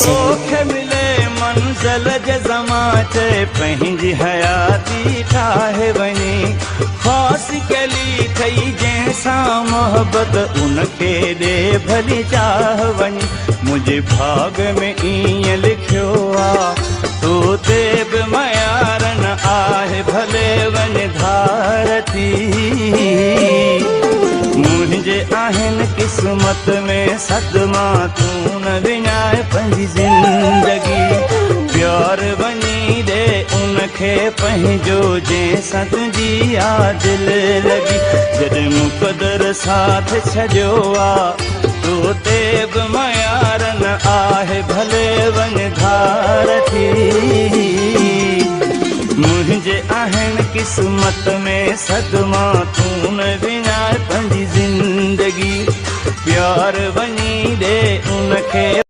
توکي ملي منزل جي زمانچي پنهنجي حياتي ٺاهي وڃي. خاص ڪلي ٿئي جنهن سان محبت ان کي ڏي ڀلي چاهه وڃي. منهنجي ڀاڳ ۾ ائين لکيو آ تو تي به ميار نه آهي ڀلي وڃ ڌار ٿي. منهنجي آهن قسمت ۾ صدما تون نه وڃاء پنهنجي زندگي. پيار وڃي ڏي ان کي پنهنجو جنهن سان تنهنجي آ دل لڳي. جڏهن مقدر ساٿ ڇڏيو آ تو تي به ميار نه آهي ڀلي وڃ ڌار ٿي. منهنجي آهن قسمت ۾ صدما تون نه وڃاء پنهنجي زندگي. پيار وڃي ڏي ان کي